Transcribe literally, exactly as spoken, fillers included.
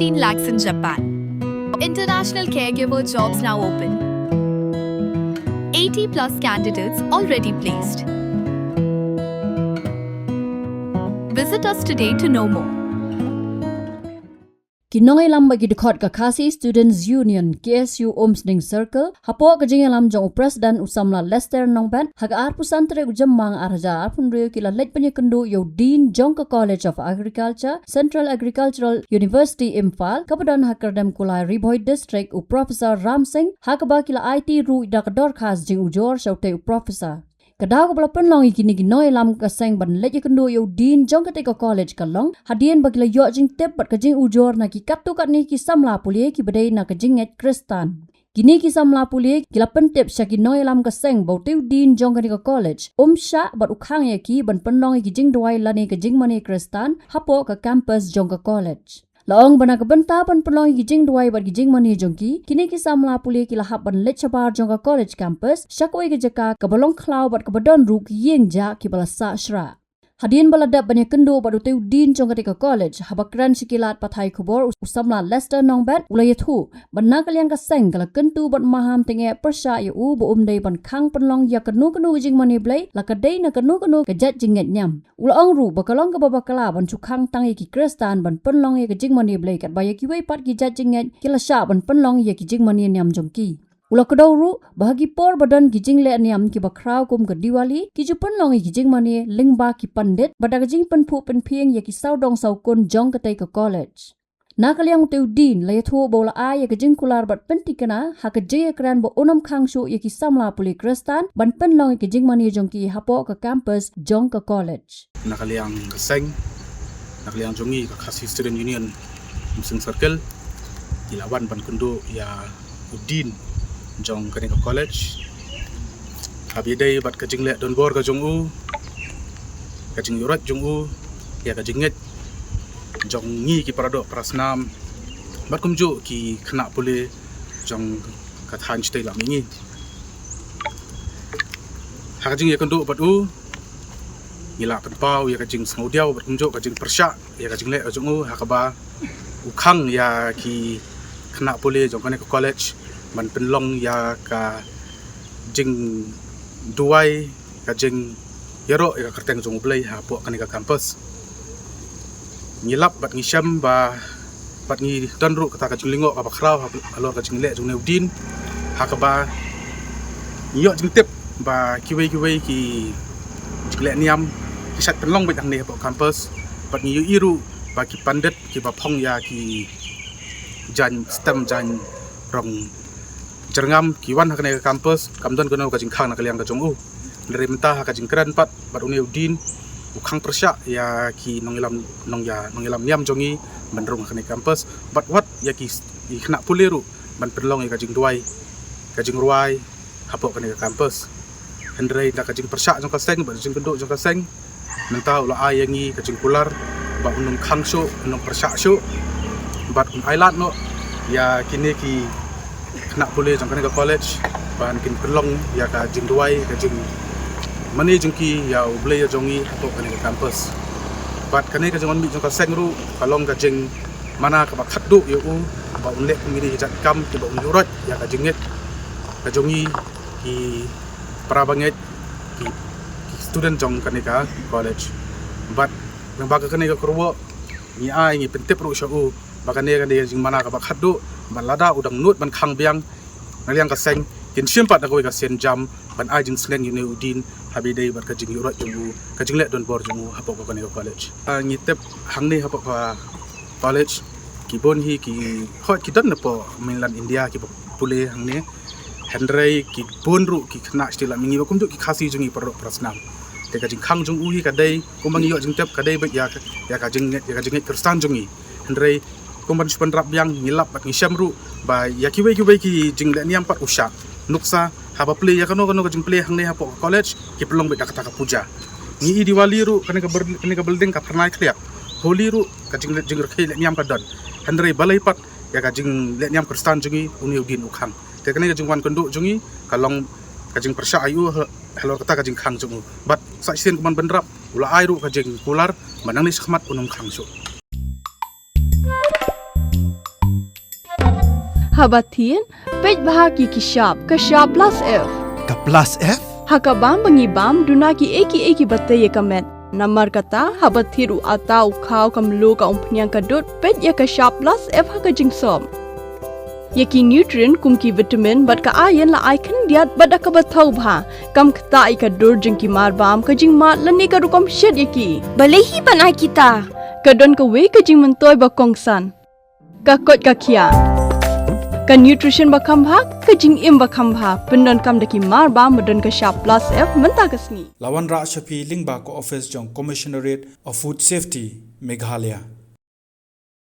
Fifteen lakhs in Japan. International caregiver jobs now open. Eighty plus candidates already placed. Visit us today to know more. Ki nongïalam bad ki dkhot ka Khasi Students Union, K S U, Umsning Circle, hapoh ka jingïalam jong u President u Samla Lester Nongbet, ha ka arphew san tarik u Jymmang arhajar arphew hynriew, ki la leit ban ïakynduh ïa u Dean jong ka College of Agriculture, Central Agricultural University, Imphal, kaba don ha Kyrdemkulai, Ri Bhoi District, u Professor Ram Singh, ha kaba ki la aiti ruh da ka dorkhas jingujor sha utei u Professor. Ka daw kaba la pynlong ïa kine ki nongïalam ka seng ban leit ïakynduh ïa u Dean jong katei ka college ka long hadien ba ki la ïoh jingtip bad ka jingujor na ki katto katne ki samla pule kiba dei na ka jingngeit Khristan. Kine ki samla pule ki la pyntip sha ki nongïalam ka seng ba utei u Dean jong kane ka college um shah bad u khang ïa ki ban pynlong ïa ki jingduwai lane ka jingmane Khristan hapoh ka campus jong ka college. La ong ba na ka bynta ban pynlong ïa ki jingduwai bad ki jingmane jong ki, kine ki samla pule ki la hap ban leit shabar jong ka college campus sha kawei ka jaka kaba long khlaw bad kaba don ruh ki ïing jah kiba la sah shrah. Hadien ba la dep ban ïakynduh bad utei u Dean jong katei ka college, haba kren sha ki lad pathai khubor, u Samla Lester Nongbet u la ïathuh ba na ka liang ka seng ka la kyntu bad maham tyngeh pyrshah ïa u ba um dei ban khang pynlong ïa kano kano ka jingmane Blei, la ka dei na kano kano ka jait jingngeit niam. U la ong ruh ba ka long kaba bakla ban shu khang tang ïa ki Khristan ban pynlong ïa ka jingmane Blei, katba ïa kiwei pat ki jait jingngeit ki la shah ban pynlong ïa ki jingmane niam jong ki. U la kdew ruh ba ha ki por ba don ki jingleh niam kiba khraw kum ka Diwali, ki ju pynlong ïa ki jingmane lyngba ki pandit bad da ka jingpynphuh pynphieng ïa ki sawdong sawkun jong katei ka college. Na ka liang utei u Dean la ïathuh ba u la ai ïa ka jingkular bad pynthikna ha ka jingïakren ba un ym khang shuh ïa ki samla pule Khristan ban pynlong ïa ka jingmane jong ki hapoh ka campus jong ka college. Na ka liang ka seng, na ka liang jong ngi ka Khasi Student Union Umsning Circle, ngi la wan ban kynduh ïa u Dean jong kane ka college. Haba ïadei bad ka jingleh donbor ka jong u, ka jingïuhroit jong u ïa ka jingngeit jong ngi ki paradoh parasnam bad kumjuh ki khynnah pule jong ka thaiñ Shatei Lammihngi. Ha ka jingïakynduh bad u, ngi la pynpaw ïa ka jingsngewdiaw bad kumjuh ka jingpyrshah ïa ka jingleh ka jong u, ha kaba u khang ïa ki khynnah pule jong kane ka college ban pynlong ïa ka jingduwai, ka jingïaroh ïa ka kyrteng jong U Blei hapoh kane ka campus. Ngi lap bad ngi shem ba bad ngi don ruh kata ka jinglyngngoh kaba khraw halor ka jingleh jong une u Dean, ha kaba ngi ïoh jingtip ba kiwei kiwei ki jingleh niam ki shait pynlong beit hangne hapoh campus, bad ngi ïohi ruh ba ki pandit kiba phong ïa ki jaiñ stem, jaiñ rong jyrngam, ki wan ha kane ka campus kam don kano ka jingkhang na ka liang ka jong u. Hynrei mynta ha ka jingkren pat bad une u Dean, u khang pyrshah ïa ki nongïalam, nongïa, nongïalam niam jong ngi ban rung ha kane ka campus, bad wat ïa ki, ki khynnah pule ruh ban pynlong ïa ka jingduwai, ka jingrwai hapoh kane ka campus. Hynrei da ka jingpyrshah jong ka seng bad jingkynduh jong ka seng, mynta u la ai ïa ngi ka jingkular ba un ym khang shuh, un ym pyrshah shuh, bad un ailad noh ïa kine ki khynnah pule jong kane ka college ban kin pynlong ïa ka jingduwai, ka jingmane jong ki ïa U Blei ïa jong ngi hapoh kane ka campus. Bad kane ka jingwan mih jong ka seng ruh ka long ka jingmana kaba khatduh ïa u ba un leh kum kine ki jait kam kiba un ïuhroit ïa ka jingngeit ka jong ngi ki para bangeit, ki, ki student jong kane ka college. Bad lyngba ka kane ka kyrwoh ngi ai, ngi pyntip ruh sha u ba kane ka dei ka jingmana kaba khatduh, bad lada u dang nud ban khang biang na liang ka seng, kin shim pat da kawei ka sienjam ban ai jingsneng ïa une u Dean haba ïadei bad ka jingïuhroit jong u, ka jingleh donbor jong u hapoh kane ka college. Ah, ngi tip hangne hapoh ka college ki bun hi ki, hooid ki don napoh mainland India kiba pule hangne. Hynrei ki bun ruh ki khynnah Shatei Lammihngi bad kumjuh ki Khasi jong ngi para doh para snam. Te ka jingkhang jong u hi ka dei kumba ngi ïoh jingtip ka dei beit ïa ka, ïa ka jingngeit, ïa ka jingngeit Khristan jong ngi. Hynrei kumban shu pynrap biang, ngi lap bad ngi shem ruh ba ïa kiwei kiwei ki jingleh niam pat u shah. Nuksa haba plie ïa kano kano ka jingplie hangne hapoh ka college ki pynlong beit da kata ka puja. Ngi i Diwali ruh kane ka ber-, kane ka building ka phyrnai khlieh. Holi ruh ka jingleh, jingrkhie leh niam ka don. Hynrei balei pat ïa ka jingleh niam Khristan jong ngi une u Dean u khang. Te kane ka jingwan kynduh jong ngi ka long ka jingpyrshah ïa u ha, halor kata ka jingkhang jong u. Bad sa shisien kumban pynrap u la ai ruh ka jingkular ba nangne shakhmat un ym khang shuh. Haba thied, peit bha ki ki shap, ka shap plus F. Ka plus F? Ha ka bam ba ngi bam, duna ki ei ki ei ki ba tei ïa ka met. Namar kata, haba thied u ata, u khaw, ka mluh, ka umphniang, ka dud, peit ïa ka shap plus F ha ka jingsop. Ïa ki nutrient kum ki vitamin bad ka iron la ai khyndiat bad da kaba thaw bha. Kam ktah ïa ka dur jong ki mar bam, ka jingmad lane ka rukom shet ïa ki. Balei hi ban ai kita? Ka don kawei ka jingmyntoi ba kongsan. Ka koit ka khiah. Ka nutrition ba kham bha, ka jingim ba kham bha. Pyndonkam da ki mar bam ba don ka shap plus F mynta ka sngi. La wanrah sha phi lyngba ka office jong Commissionerate of Food Safety, Meghalaya.